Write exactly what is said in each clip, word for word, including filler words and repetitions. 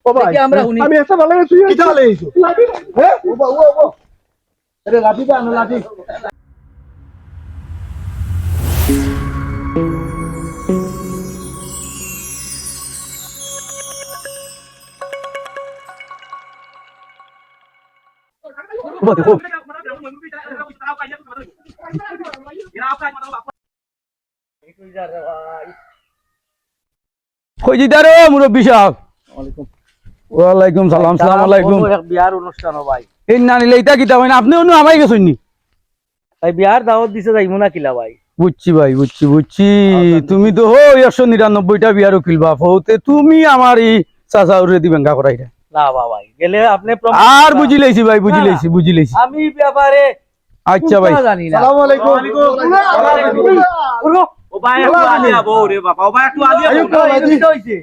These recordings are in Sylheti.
ও ভাই, দেখি আমরা শুনি। আমি একটা ভালো গেছি। কিতা ভালো গেছি? লাঠি। হ্যাঁ? ও বাবা, ও বাবা। আরে লাঠি দে, আনো লাঠি। ও বাবা, দেখো। কই যাইতা রে মুরব্বি সাব? ওয়ালাইকুম সালাম, সালাম আলাইকুম। অনো এক বিয়ার অনুষ্ঠান ও ভাই। এই না নিলে ইতা কিতা ভাই? আপনে অনো হামাই গেছইন নি? ভাই বিয়ার দাওয়াত দিছে, যাইমু না কিলা ভাই? বুঝছি ভাই, বুঝছি, বুঝছি। তুমি তো হো একশো নিরানব্বইটা বিয়ার উকিল বাপ হো, তে তুমি আমার ই চাচা উরে দি বেঙ্গা করাইরা। না বাবা ভাই, গেলে আপনে প্রমাণ আর বুঝি লাইছি ভাই, বুঝি লাইছি, বুঝি লাইছি। আমি ব্যাপারে আচ্ছা ভাই। কুন্তা জানি না। সালামু আলাইকুম। ওয়ালাইকুম। ও ভাই, একটু আলিয়া বউ রে বাবা, ও ভাই, একটু আলিয়া বউ। আইয়ো, ভাই। কিতা অইছে?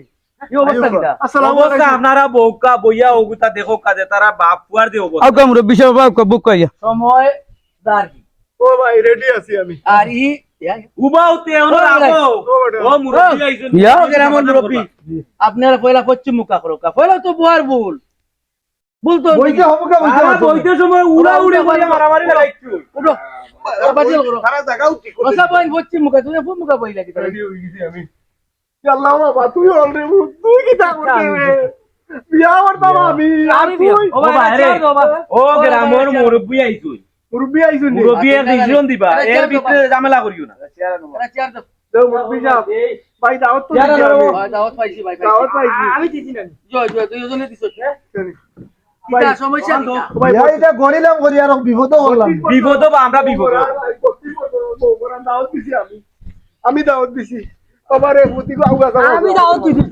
কি অবস্থা কিতা? আসসালামু আলাইকুম। আপনারা বউকা বইয়া অগুতা দেখউক্কা যে তারা বাপ ফুয়ার দি অবস্থা। আউক্কা মুরব্বি সাব, আউক্কা, বউক্কা আইয়া। সময় দার কি? ও ভাই, রেডি আছি আমি। আর ই, ইয়া। উবাও তে, ওরা ও বেটা। রাখো। ও মুরব্বি আইছইন। ইয়া। ও গ্রামর মুরব্বি। আপনারা পয়লা পশ্চিম মুখা করউক্কা। পয়লা তো বুয়ার ভুল। বলতো বইতে হবে কা, বইতে তারা হবে। বইতে সময় উড়াউড়ি করিয়া মারামারি লাগাইছো। উঠো। আর বাজিয়ে করো। তারা জায়গাও ঠিক করে আচ্ছা, দিছে। বইন, পশ্চিম মুখা, তুমি পূব মুখা বই লাগি তারা। রেডি হয়ে গেছি আমি। ইয়া আল্লাহ বাবা, তুই already, তুই কিতা করতে রে? বিয়া করতাম আমি, আর আমি বিয়া। তুই? ও বাবা, ও বাবা, আরে, চেয়ার দাও, বাবা। ও ও বাবা, গ্রামর চেয়ার। মুরব্বি আইছইন। মুরব্বি আইছইন নি? মুরব্বি এক আচ্ছা, decision দিবা, এরা এর চেয়ার ভিতরে দাও, ঝামেলা করিও না। এরা চেয়ার দাও। এরা চেয়ার দাও। দেও মুরব্বি সাহেব। এই ভাই, দাওয়াত তো চেয়ার দিছি দাও। আমি। ভাই, দাওয়াত পাইছি, ভাই, পাইছি। দাওয়াত পাইছি। আমি দিছি না। জয়, জয়, দুইজনে দিছো, হ্যাঁ? জানি। ভাই, কিতা সমস্যা কিতা? ভাই, ইয়া, এটা গরিলাম করি আর বিপদ করলাম। বিপদ বা আমরা বিপদ। ভাই, বত্রিশ বছর বউ করার দাওয়াত দিছি আমি। আমি দাওয়াত দিছি। বাবা রে, বুদ্ধি গো, আউগা, আউগা, আমি আউগা। দাওয়াত দিছি।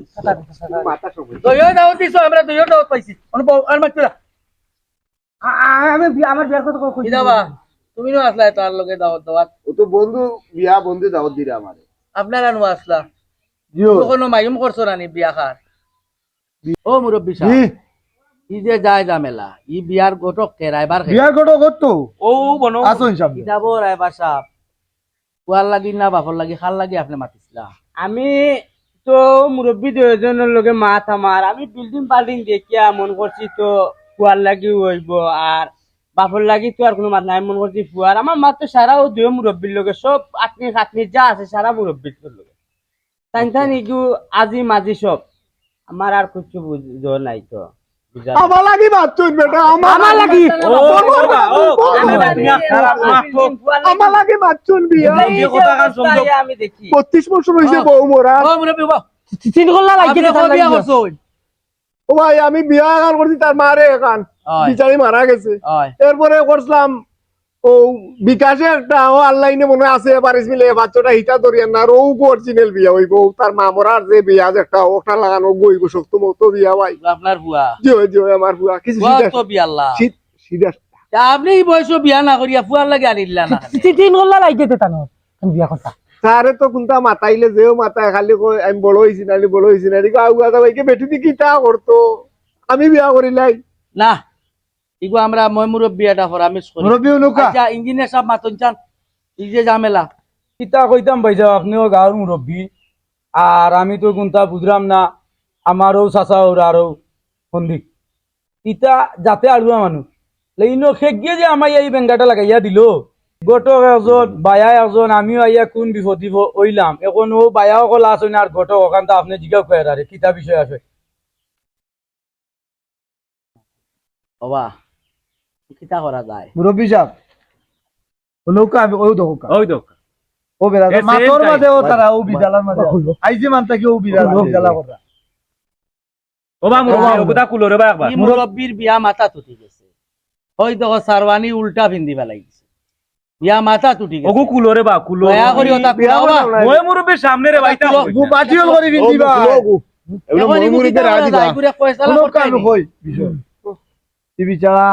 মাথা সব। দইও দাওয়াত দিছো, আমরা দইও দাওয়াত পাইছি। অনো বউ, আর মাত্র। আ-, আ-, আমি বি-, আমার বিয়ার কথা কই কিতা বা? তুমি না আসলায় তার লগে দাওয়াত দাওয়াত। ও তো বন্ধু, বিয়া বন্ধু দাওয়াত দিরা আমারে। আপনারা নু আসলা। জিও। তো কোনো মায়ুম করছো না নি বিয়া খার? ও মুরব্বি সাহেব, জি। ই যে যায় ঝামেলা, ই বিয়ার ঘটক কে, রায়বার কে? বিয়ার ঘটক তো। ও বনো। আসুন সামনে। কিতাবো রায়বার সাহেব, পুয়ার লাগি না বাপর লাগি, খার লাগি আপনে মাতিছিলা? আমি তো মুরব্বি দুইজনর লগে মাত আমার, আমি building building দেখিয়া মন করছি তো পুয়ার লাগি অইবো, আর বাপর লাগি তো আর কোনো মাত নাই, মন করছি পুয়ার। আমার মাত তো সারা ও দুই মুরব্বির লগে, সব আত্মীয় আত্মীয় যা আছে সারা মুরব্বির লগে। তাইন তাইন ইগু আজি মাজি সব। আমার আর কিচ্ছু বুঝ-, জোর নাই তো। বুঝা আমার লাগি মাতছইন বেটা, আমার আমার লাগি। লাগি। ও, ও, ও, ও, ও, আমি আমার লাগি মাতছইন বিয়া। এই যে কথা কান অবস্থা, শুনতো। আমি দেখি। বত্রিশ বছর অইছে ও। বউ মরা। ও, মুরব্বি, বাবা। তিন গোল্লা লাগি আপনি কত বিয়া করছইন? ও ভাই, আমি বিয়া এখান করছি, তার মারে এখান। অয়। বিচারি মারা গেছে। অয়। এরপরে করছিলাম ও বিকাশে একটা, ও অনলাইনে মনে আছে, এবার ইসমিলে বাচ্চাটা হিটা ধরিয়ার না, আর ও original বিয়া অইবো, তার মা মরার যে বিয়া যে একটা, ওটা লাগানো গইবো, শক্ত মতো বিয়া ভাই। আপনার ফুয়া? জি অয়, জি অয়, আমার ফুয়া। কিছু ফুয়া সিধা, তো বিয়া আল্লাহ। সি-, সিধা। তা আপনি এই বয়সে বিয়া না করিয়া ফুয়ার লাগি আনিলা না? তি-, তি-, তিন গোল্লা লাগি দিতে তানো, আমি বিয়া করতাম। তারে তো কুন্তা মাতাইলে যেও মাতায়, খালি কয়, "আমি বড় অইছি না, আমি বড় অইছি না।" এদিকে আউ গাদা ভাইকে বেটি দি কিতা করতো? আমি বিয়া করিলাই। না, ইগু আমরা ময় মুরব্বি এটা পরামর্শ করি। মুরব্বি উনুকা। আচ্ছা, ইঞ্জিনিয়ার সাহেব মাতন চান, এই যে ঝামেলা। কিতা কইতাম ভাইসাব, আপনেও গাঁওর মুরব্বি, আর আমি তো কুন্তা বুঝরাম না, আমারও চাচা ওর আরও সন্দিক। ইতা জাতে আড়ুয়া মানুষ। লেইনো খেগিয়ে যে আমায় এই বেঙ্গাটা লাগাইয়া দিল, ঘটক একজন, বায়া একজন, আমিও আইয়া কোন বিপদি প-, অইলাম। এখন ও বায়া অকল আছইন আর ঘটক অখান তো আপনে জিগাও কইরা রে, কিতা বিষয় আছে? বাবা, কিতা করা যায়? মুরব্বি সাহেব, ও নৌকা আমি, ওই দেখো কা। ওই দেখো। ও বেড়া, এ, same মাতর time। মাঝে ও তারা, ও বিজালার মাঝে। আইজি মানতা কি ও বিজালা, বিজালা করা। ও বা মুরব্বি, ও কথা কুলো রে বা একবার। ই মুরব্বির বিয়া মাথা তুটি গেছে। ওই দেখো, সারওয়ানি উল্টা ফিন্দি ফালাই গেছে। বিয়া মাথা তুটি গেছে। ওগু কুলো রে বা, কুলো। দয়া করি ওটা বিয়া কুলাও বা। বলো না। ময় মুরব্বির সামনে রে বা, ইটা কুলো। ওগু বাতিল করি ফিন্দি বা। ওগু, ওগু। এগুলো এখন ময় মুরব্বি রাজি বা। ফয়সালা কোনো করতে কাম হয়নি। কই, বিষয়। ই বিচারা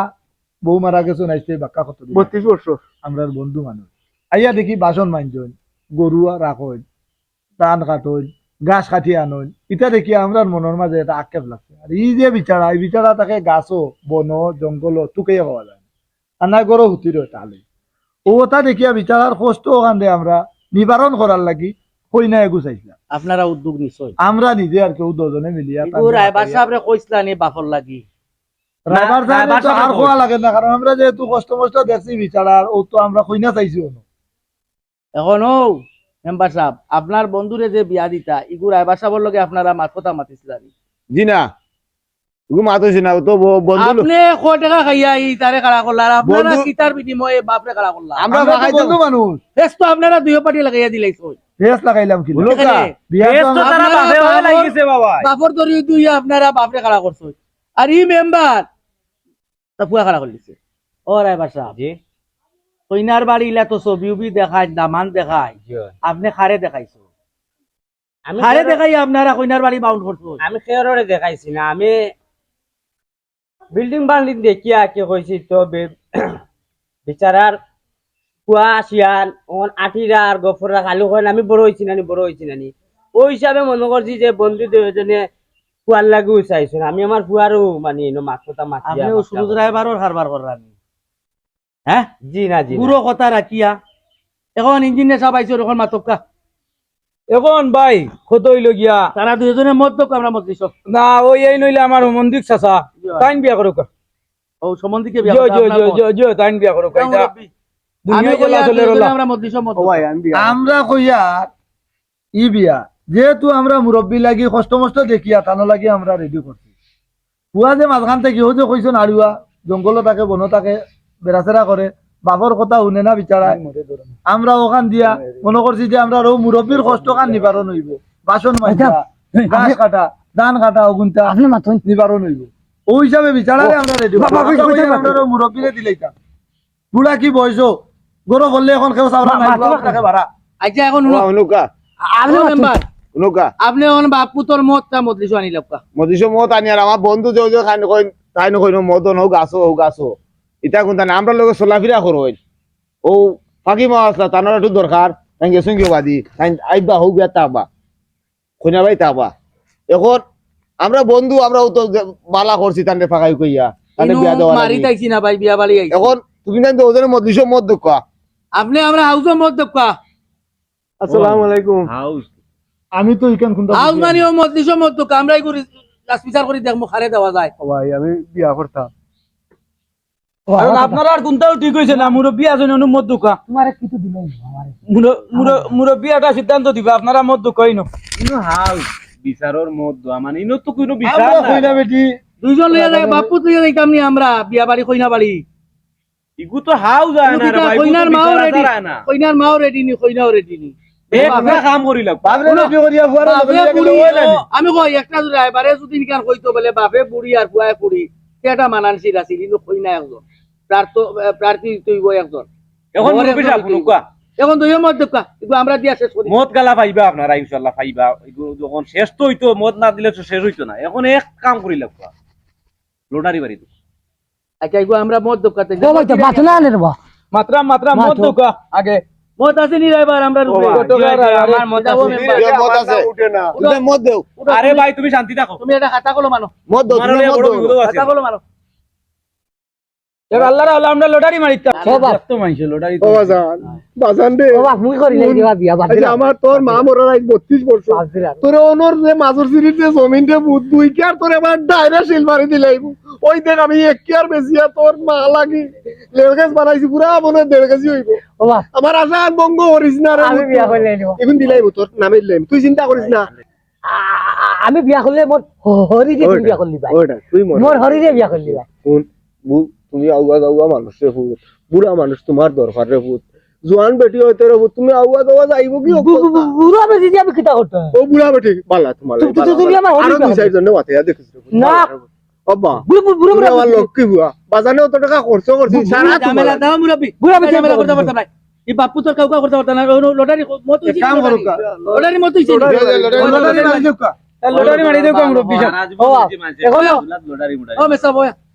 বউ মারা গেছে, নাইতে বাক্কা কত দিন। বত্রিশ বছর। আমরার বন্ধু মানুষ। আইয়া দেখি বাসন মাঞ্জন, গরু রাখইন, ধান কাটইন, গাছ কাটি আনইন, ইটা দেখি আমরার মনর মাঝে একটা আক্ষেপ লাগছে। আর ই যে বিচারা, ই বিচারা তাকে গাছও, বনও, জঙ্গলও তুকাইয়া পাওয়া যায় না। আর না গরু হুতি রয় তাহলে। ও ওটা দেখিয়া বিচারার কষ্ট অখান দে আমরা নিবারণ করার লাগি কইনা এগু চাইছিলাম। আপনারা উদ্যোগ নিছইন? আমরা নিজে আর কেউ দুজনে মিলিয়া ইগু তানরে রায়বার মাতাইয়া। সাবরে কইছলানি বাফর লাগি? রায়বার না, সাবরে রায়বার তো সাবরে আর কই। কওয়া লাগে না, কারণ আমরা যেহেতু কষ্ট মষ্ট দেখছি বিচারার, ও তো আমরা কইনা চাইছি অনো। এখন ও মেম্বার সাব, আপনার বন্ধুরে যে বিয়া দিতা, ইগু রায়বার সাবর লগে আপনারা মাত কথা মাতিছিলানি? জি না, ইগু মাত অইছে না, ও তো ব-, বন্ধু লো- আপনে ক টেকা খাইয়া ই তারে খাড়া করলা, আর আপনারা বন্ধু- কিতার বিনিময়ে বাফরে খাড়া করলা? আমরা আমরা তো লাগাইতাম। বন্ধু মানুষ। ফেস তো আপনারা দুইও পার্টি লাগাইয়া দিলাইছইন। ফেস লাগাইলাম কি? হুনো কা? এখানে বিয়া তো ফেস তো আমরা- তারা আপনারা বাফে বাফর, লাগিছে বাবা। বাফর দড়ি দুইয়া আপনারা বাফরে খাড়া করছইন। আর ই মেম্বার তা পুয়া খাড়া করিলিছে। ও রায়বার সাব। জি। কইনার বাড়ি ইলা তো ছবি উবি দেখায়, দামান দেখায়। জি। আপনে কারে দেখাইছো? আমি কারে কারো- দেখাই আপনারা কইনার বাড়ি বাউন্ড করছো? আমি কারোরে দেখাইছি না, আমি বিল্ডিং বাল্ডিং দেখিয়া কি কইছি তো বে-, বিচারার পুয়া শিয়ান, অন আটিরা আর গফররা খালি কইন, "আমি বড় অইছি নানি, বড় অইছি নানি।" ওই হিসাবে মনে করছি যে বন্ধু দুইজনে পুয়ার লাগিউ চাইছইন, আমি আমার পুয়ারও মানে ইনো মাত কথা মাতি আপনে ও সুরজ রায়বারর কারবার কররানি। হ্যাঁ? জি না, জি না। গুরু কথা রাখিয়া। এখন ইঞ্জিনিয়ার সাব আইছে, ওরকম মাতক্কা। এখন ভাই, কত অইলো গিয়া? তারা দুইজনে মত দেউক্কা, আমরা মত দিছো। না, ওই এই নইলে আমার সম্বন্ধিক চাচা, জি। তাইন বিয়া করুক। ও সম্বন্ধিকে বিয়া জি, করুক, জি, আপনার জি, মত। জি, জি, তাইন বিয়া করুক। এটা এটা মুরব্বি। দুনিয়া আমি কইয়া চলে দুইজনে রলা। আমরা মত দিছো, মত ও ভাই, দেউক্কা। আমি বিয়া আমরা কইয়ার ই বিয়া, যেহেতু আমরা মুরব্বি লাগি কষ্ট মষ্ট দেখিয়া তানো লাগি আমরা রেডি করছি। পুয়া যে মাঝখান থাকি ও যে কইছো নাড়ুয়া, জঙ্গলো থাকে, বনো থাকে, বেড়াচেরা করে, বাফর কথা হুনে না বিচারায়। আমরা ওখান দিয়া মনে করছি যে আমরা রৌ মুরব্বির কষ্ট খান নিবারণ অইবো, বাসন মাজা, আচ্ছা, ঘাস কাটা, ধান কাটা, অগুনতা আপনি মাতুন। নিবারণ অইবো। ওই হিসাবে বিচারারে আমরা রেডি করছি। বাবা, কই, কই, কই, আমরা রৌ মুরব্বিরে দিলাইতাম। বুড়া কি বয়স? গরো বললে এখন কেউ চাওরা নাই, বুড়া তাকে বাড়া। আচ্ছা, এখন হুনো। ও, হুনুকা। আপনি ও মাতুন। মেম্বার। হুনুকা। আপনি এখন বাপ পুতর মত তা মজলিসো আনি লাউক্কা। মজলিসো মত আনি আর আমার বন্ধু যে ওই যে খান কইন, তাইন কইন মদন হোক, আসো হোক, আসো। ইতা কুনতা না, আমরা লগে চলাফিরা করইন। ও ফাকিমা আসলা, তানর একটু দরকার, তাই গেছইন গিয়া বাদি, তাই আইবা হোক বিয়া তাবা। কইনা বাড়ি থাকবা। এখন আমরা বন্ধু, আমরা ও তো যে বালা করছি, তানরে ফাঁকাই কইয়া, তানরে ইনো বিয়া দেওয়া মারি লাগি। তাইছি না ভাই, বিয়া বাড়ি আইছি। এখন তুমি না তো ওজনে মজলিসো মত দেউক্কা। আপনি আমরা হাউজো মত দেউক্কা। আসসালামু আলাইকুম। হাউজ। আমি তো ইখান কুনতা হাউজ বুঝি মানে না। ও মজলিসো মত দেউক্কা, আমরা এই করি, লাস বিচার করি দেখমু, কারে দেওয়া যায়। ও ভাই, আমি বিয়া করতাম। ও, কারণ আমার কথা। আপনারা আর কুনটাও ঠিক অইছে না, মুরব্বি আছইন, অনু মত দেউক্কা। তোমারে কিছু দিলাম না, আমারে। মুর-, মুর-, মুরব্বি একটা সিদ্ধান্ত দিবা, আপনারা মত দেউক্কা, ইনো। ইনো হাল, বিচারর মত দেওয়া, মানে, ইনো তো কুনু বিচার আমরা না। কইনা বেটি। দুইজন লইয়া যাই, বাপ পুত লইয়া যাইতাম নি আমরা, বিয়া বাড়ি, কইনা বাড়ি। ইগু তো হাও যায় না রে ভাই, ইগু তো বিচার আচার আয় না। কইনার মাও রেডি নি, কইনাও রেডি নি। একটা কাম করি লাগবো। বাপরে হুনো, নবী করিয়া ফুয়ারে বাপে নবী করিয়া বুড়ি, গেলে অইলা নি? আমি কই, একটা যদি রায়বারে যদি নিকান কইতো বলে, বাপে বুড়ি আর ফুয়ায় ফুড়ি, তে একটা মানানশীল আছিল, কিন্তু কইনা একজন। প্রার্থ-, আহ, প্রার্থী তো অইবো একজন। এখন বর মুরব্বি একজন সাহেব, হইতে অইবো। হুনুকা। এখন তো ইয়ে মত দেউক্কা, কিন্তু আমরা দিয়া শেষ করি। মত গালা পাইবা আপনারা, ইনশাআল্লাহ পাইবা। এগু যখন শেষ তো অইতো, মত না দিলে তো শেষ অইতো না। এখন এক কাম করি লাগবো, লটারি বাড়ি দেউক্কা। আচ্ছা, এগু আমরা মত দেউক্কা, তে ও ভাই, তো মাত না নে রে বা। মাতরা, মাত্রা, মত মাত্র। দেউক্কা আগে। মত আছে নি রায়বার আমরার ও উপরে? ভাই, জি, জি, আমার মত আছে। এটা ও মেম্বার। যে মত আছে। উঠে না। উঠো। তুমি মত দেও। উঠো, আরে তুমি ভাই, তুমি শান্তি থাকো। তুমি একটা খাতা কলম আনো। মত দেও, তোমার তুমি লগে মত বড় দেও। বিপদ আছে। খাতা কলম আনো। এ আল্লাহ রে আল্লাহ, আমরা লটারি মারিতাম। ও বাপ। এত মানষে লটারি ও তো বাজান, বাজান রে। ও বাপ, মুই করি নাই দিবা বিয়া, বাদ আচ্ছা, দিলাম। আমার তোর মা মরার আজ বত্রিশ বছর। বাদ দিলাম। তোর অনর যে মাজর সিরির যে জমিন রে বুধ দুই কি আর তোর এবার ডাইরা শিল মারি দিলাইবো। ওই দেখ আমি এক কিয়ার বেচিয়া তোর মা লাগি লেরগেজ বানাইছি, পুরা মনে দেড় কেজি অইবো। ও বাপ। আমার আশা আর ভঙ্গ করিস না রে আমি বুধ। বিয়া করলে নিব। এখন দিলাইবো তোর নামে দিলাইবো। তুই চিন্তা করিস না। আ-, আ-, আমি বিয়া করলে মোর হ-, হরিরে তুমি ওইটা, বিয়া করলি ভাই। ওইটা, তুই মনে মোর কর। হরিরে বিয়া করলি ভাই। হুন, বু-, তুমি আউয়া যাউয়া মানুষ রে পুত, বুড়া মানুষ তোমার দরকার রে পুত, জোয়ান বেটি অইতে রে পুত, তুমি আউয়া যাউয়া যাইবো কি বু-, বু-, অবস্থা? বু-, বুড়া বেটি দিয়া আমি কিতা করতাম? ও বুড়া বেটি, বালা তোমার তু-, লাগি, তু-, বালা, তুমি বালা। আমার আরো হরি দুই চাইরজনে মাতে, আর দেখিস রে পুত, না। বালা রে পুত। আব্বা, বু-, বু-, বুড়া তুমি বেটি আমার দিয়া লক্ষ্মী বুয়া, বাজানে অত টাকা খরচ করছি, বু-, সারা বুড়া তোমার ঝামেলা, লাগি। দাও মুরব্বি, বুড়া বেটি বুড়া ঝামেলা দিয়া করতে পারতাম না। এই বাপু তোর কাউকা করতে পারতাম না, ও লটারি ক-, মত এক অইছে কাম নি করো লটারি? কা? লটারি মত অইছে নি? লটারি, লটারি, লটারি মারি দেউক্কা। তা লটারি মারি দেউক্কা, মুরব্বি সাহেব। ও, এখন লটারি মুটারি। ও, মেসাব, ওই,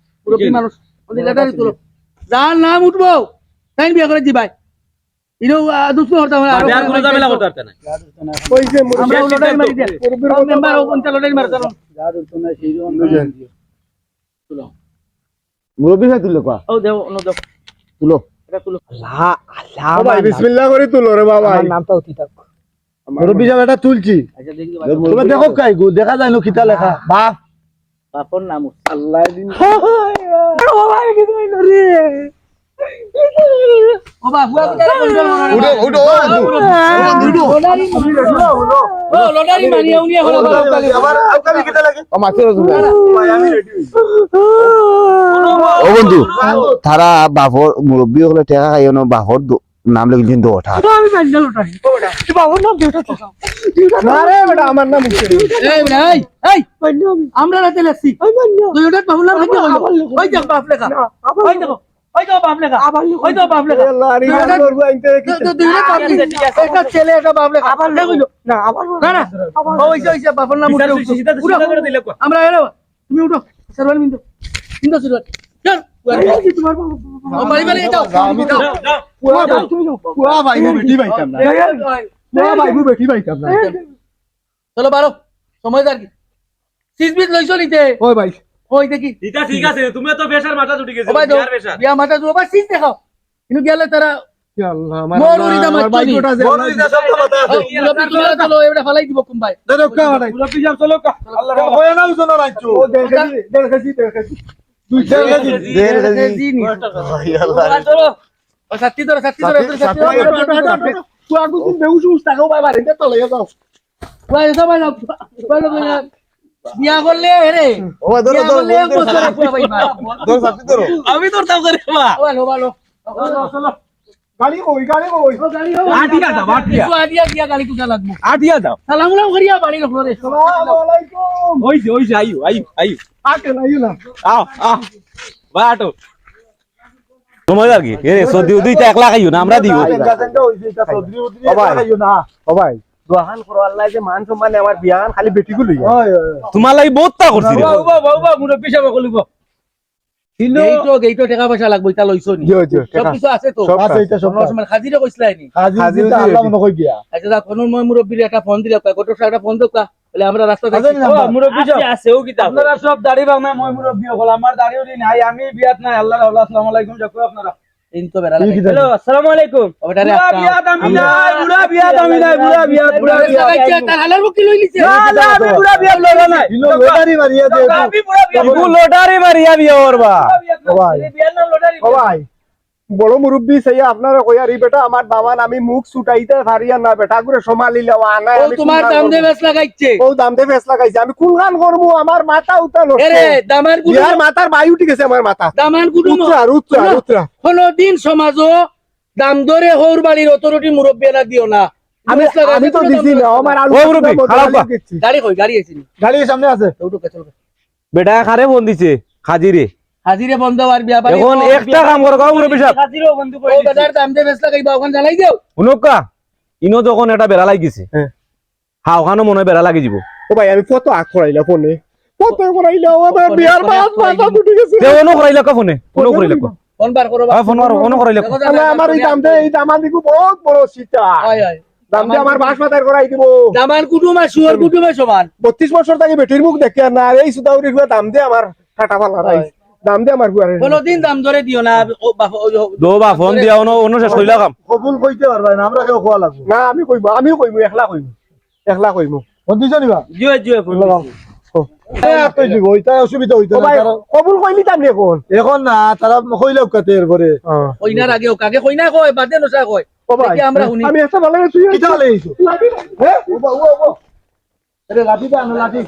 মুরব্বি মানুষ। ওই লটারি তুলো। যার নাম উঠবো, তাইন বিয়া করি দিবায়। ইনো, আ, দুষ্ট করতে হবে না। বাদে আর কোনো ঝামেলা করতে পারতে না। ওই যে মুরব্বি আমরা লটারি মারি দিয়া। মুরব্বির ও কথা মেম্বার, ও বলো। কোনটা লটারি মারছে না? যার উঠতো না, সেই জন্য বুঝলেন। তুলো। মুরব্বি সাহেব তুলো কয়া। ও দেও, অনো দেও। তুলো। এটা তুলো। আল্লাহ, আল্লাহ, ও ভাই, আমার নাম। বিসমিল্লাহ করি তুলো রে বাবা। আমার নামটা অতি থাক। মুরব্বি সাব, এটা তুলছি। আচ্ছা, দেখি। তোমরা দেখো কাই গো, দেখা যায় না কিতা লেখা। বাপ। বাপর নাম উঠছে। আল্লাহ দিন। ও বাপ, হুয়া কিতা রে, control করো না। উঠো, উঠো, ও বন্ধু। ও বন্ধু, উঠো। লটারি মারি, ও লটারি মারি, উনি এখন আবার আউকাবি কিতা লাগে? ও মাসে রসুন। ভাই, আমি ready হইছি। ও বন্ধু, তারা বাপর মুরব্বি অকলে টেকা খাইও না, বাপর দো-, নাম লেখি দিন দো ওঠা। আমি জানি না লটারি। ও বেটা, তুই বাবার নাম দে ওঠা তো। না রে বেটা, আমার নাম উঠছে। এই বেটা, এই, এই, পাইনি আমি। আমরা রাতে লেখছি। আমি পাইনি। তুই ওটা বাবার নাম লেখা হইলো। আবার লেখো। ওই দেখ বাপ লেখা। না, আবার ওই লেখো। দেখো, ওই দেখো বাপ লেখা। আবার লেখো। ওই দেখো বাপ লেখা। এ আল্লাহ, আরে তুই ওটা, আমার বাড়ি আইতে কি? তুই, তুই ওটা বাপ লেখা। একটা ছেলে, একটা বাপ লেখা। আবার লেখো। না, আবার লেখো। না, না। আবার ও, ওই যে, ওই যে, বাপের নাম উঠে উঠে। উঠো। আমরা এলো। তুমি উঠো। শেরওয়ানি পিন্দো। পিন্দো শেরওয়ানি। চল। এই যে তোমার বাবা, বাবা, ও, বাড়ি, বাড়ি, যাও। যাও, আমি যাও। যাও, যাও। পুয়া যাও, ভাই, তুমি যাও। পুয়া ভাই, আমি বেটি পাইতাম না। যাও, যাও, যাও। পুয়া ভাই, আমি বেটি পাইতাম না। চলো, বারো। সময় যার কি? সিজ বিজ লইছো নিতে? ওই ভাই। ওই দেখি। এটা ঠিক আছে, তুমি তো pressure মাথা উঠি গেছে, ও ভাই, বিয়ার pressure। বিয়া মাথা উঠে, ও ভাই, সিজ দেখাও। কিন্তু গেলে তারা ইয়া আল্লাহ, আমার মর আল্লাহ, উড়ি দাম আমার আইতো নি। বাইকটা আছে, মর উড়ি দাম সব কথা আছে। ও, মুরব্বি তুলে চলো, এবারে ফালাই দিব কোন ভাই। দাদা, কা ফালাই? মুরব্বি সাহেব, চলো, কা? আল্লাহ ও, রাখো। হয় না, ওজন আর আনছো। ও, দেড় কেজি, দেড় কেজি, দেড় কেজি। দুই দেড় কেজি। দেড় কেজি। দেড় কেজি নি। ইয়া আল্লাহ। চলো। ও, সাথী ধরো, সাথী ধরো, সাথী, সাথী সাথী ধরো। ধরো। তুই আর দুদিন বেহুশ হুশ থাকো, ভাই, বাড়িতে চলে যাও। ভাই, এসব ভাই, ভাই, ভাই, বিয়া করলে, এ রে। ও ভাই, ধরো, বিয়া ধরো, করলে এক ধরো, বছরে ধরো। পুয়া পাইবা। ধরো, সাথী ধরো। আমি ধরতাম করে, বা। ও, ভালো, ভালো। চলো, চলো। গাড়ি কই, গাড়ি কই? ও, গাড়ি কই? আটিয়া যাও, আটিয়া। কিছু আটিয়া দিয়া গাড়ি কুটা লাগবো। আটিয়া যাও। সালাম উলাম করিয়া বাড়ি রখলো রে। আসসালামু আলাইকুম। ওই যে, ওই যে, আইও, আইও, আইও। আটে না, আইও না। আও, আও। বা, আটো। সময় আর কি? এ, সর্দি উদি তো একলা খাইও না, আমরা দিও। টেনশন, টেনশন ওই যে, এটা সর্দি উদি ও ভাই। একলা খাইও না। ও ভাই। দোয়াখান করো, আল্লাহ যে মান সম্মানে আমার বিয়ান, খালি বেটি গুলি। ওই, ওই, ওই। তোমার লাগি বহুত তা করছি রে। বাবা, বাবা, বাবা, মুরব্বি সাহেব, কলিব। গেইটো, গেইটো টেকা পয়সা লাগবো, ইটা লইছো নি? জি, জি, সব টেকা। কিছু আছে তো? সব আছে, ইটা সব কোনো আছে। সময় হাজিরে কইছলাই নি? হাজির হাজির দিতে দিতে আল্লাহ রেডি। মনে কই গিয়া। আচ্ছা, যা, ফোনর মই মুরব্বির একটা ফোন দিলে, কয়, কত টাকা একটা ফোন দেও, কয়। বলে, আমরা রাস্তা আছে দেখছি। নি ও, নাম্বার? মুরব্বি সাহেব। আছে, আছে, ও কিতা? আপনারা সব দাড়ি বানায়, মই মুরব্বি অকল, আমার দাড়ি উড়ি নাই, আমি বিয়াত নাই, আল্লাহর আল্লাহ, আসসালামু আলাইকুম, যাকো আপনারা। এই তো বেড়া কি লাগাই। কিতা? হ্যালো, আসসালামু আলাইকুম। ও বেটা রে, বুড়া আস্তা। বিয়াত আমি নাই, বুড়া বিয়াত আমি নাই, বুড়া বিয়াত, বুড়া বিয়াত। লাগাইছে, তার হালার মুখ কি লই লিছে? না, না, আমি বুড়া বিয়াত লড়া নাই। ইনো লটারি মারিয়া দে। আমি বুড়া বিয়াত। ইগু লটারি মারিয়া বিয়া করবা। বুড়া বিয়াত ও ভাই। এই বিয়ার নাম লটারি। ও ভাই, বড় মুরব্বি চাইয়া আপনারে কইয়ার, ই বেটা আমার দামান, আমি মুখ ছুটাইতে পারিয়ার না, বেটা করে সমালিলে ও আনায়, ও আমি তোমার কোন কাম দাম দে করবো? বেশ লাগাইছে। ও দাম দে বেশ লাগাইছে, আমি কোন কাম করবো? আমার মাথা উতা নষ্ট। এরে, দামান কুটুম। ইয়ার মাথার বায়ু ঠিক আছে আমার মাথা। দামান কুটুম। উত্তরা, উত্তরা, শোনো, উত্তরা। কোনোদিন সমাজও দাম দরে হউর বাড়ির অথরিটি মুরব্বি এরা দিও না। আমি, বেশ লাগাইছে, আমি তো কোনো দাম দিছি দরে না, আমার আলু ও মুরব্বি, খারাপ বা? গাড়ি কই? গাড়ি আইছে নি? গাড়ি সামনে আছে। উঠো, চলো। বেটা কারে ফোন দিছে? হাজিরে। হাজিরে ফোন দেওয়ার বিয়া বাড়ি এখন ও, একটা বিয়া কাম করো, বাড়ি মুরব্বি সাহেব। হাজিরেও বন্ধ করে ও দিছে। বেটার দাম দে বেশ লাগাইবা, ওখান জ্বালাই দেও। হুনক্কা, ইনো যখন একটা বেড়া লাগিছে, হ্যাঁ। হা, ওখানো মনে হয় বেড়া লাগি যিবো। ও ভাই, আমি কত আগ করাইলা ফোনে, কত করাইলা, ও আমার ফোনে, বিয়ার ফোনে, বাস ফোনে, মাথা উঠি গেছে। তে অনো করাইলা কা ফোনে? অনো করাইলা কা? ফোন বার করো বা। হ্যাঁ, ফোন বার, অনো করাইলা কা? দেখো, আল্লাহ, দেখো, আমার এই দেখো, দাম দে, এই দাম আনি খুব বড়, বড় সিটা। হয়, হয়। দাম দে আমার বাস মাথায় করাই দিব। দামান কুটুম আর শুয়োর কুটুমে সমান। বত্রিশ বছর থাকি বেটির মুখ দেখি আর না, আর এই সুদাউরি হুয়া দাম দে আমার কাটা ফালা রাইস। হয়। দাম দে আমার হুয়ারে। কোনোদিন দাম দরে দিও না, ও বাপ, ও, ও, দো বা, ফোন দিয়া অনো, অনো শেষ করিলা কাম। কবুল কইতে পারবা না, আমরা কেউ খোয়া লাগবো। না, আমি কইবো, আমিও কইবো, একলা কইবো, একলা কইবো। ফোন দিছো নি বা? জিও, জিও, ফোন লাগাও। দিছি। ও। এ, আর তো দিব, ওইটা অসুবিধা হইতো ও না, ভাই, কারণ কবুল কইলি তো আপনি এখন। এখন না, তারা কইলে কাতে এরপরে। হ্যাঁ। কইনার আগে হোক, আগে কইনা কয়, বাদে নশা কয়। ও ভাই, দেখি আমরা শুনি। আমি একটা ভালো তুই কিতা ভালো হইছো? লাঠি। হ্যাঁ? ও বা, ও, ও। আরে লাঠি দে, আনো লাঠি।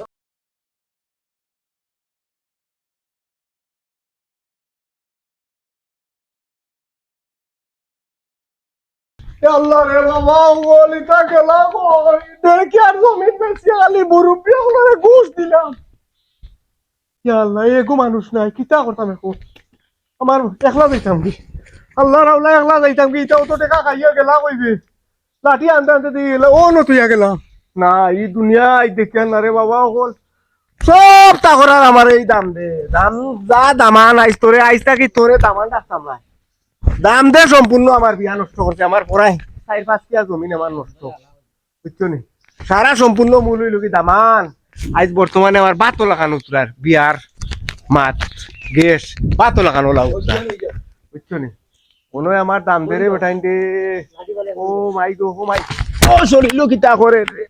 এ আল্লাহ রে বাবা, ও অলিতা গেলা কই? দেখি আর জমিন বেশি খালি মুরব্বি অকলরে ঘুষ দিলাম। ইয়া আল্লাহ, এগু মানুষ নাই, কিতা করতাম এখন? আমার একলা যাইতাম কি? আল্লাহ রাউলা একলা যাইতাম কি? ইতাও তো টেকা খাইয়া গেলা কইবে। লাঠি আনতে আনতে দিয়ে গেলা, ও নতুইয়া গেলাম। না, এই দুনিয়ায় দেখিয়া না রে বাবা, অকল সব তা করার আমার এই দাম দে। দাম যা দামান আইস তোরে, আইস থাকি তোরে দামান রাখতাম না। দাম দে সম্পূর্ণ আমার বিয়া নষ্ট করছে, আমার পড়ায় চার পাঁচ কিয়া জমিন আমার নষ্ট। বুঝছো নি? সারা সম্পূর্ণ মূল হইল কি দামান। আইজ বর্তমানে আমার বাতো লাখান উতরার বিয়ার মাত, গ্যাস, বাতো লাখান ওলা উতরার। বুঝছো নি? মনে হয় আমার দাম দেরে বেটাইন দে। ও মাই গো, ও মাই। ও শরীরও কিতা করে রে।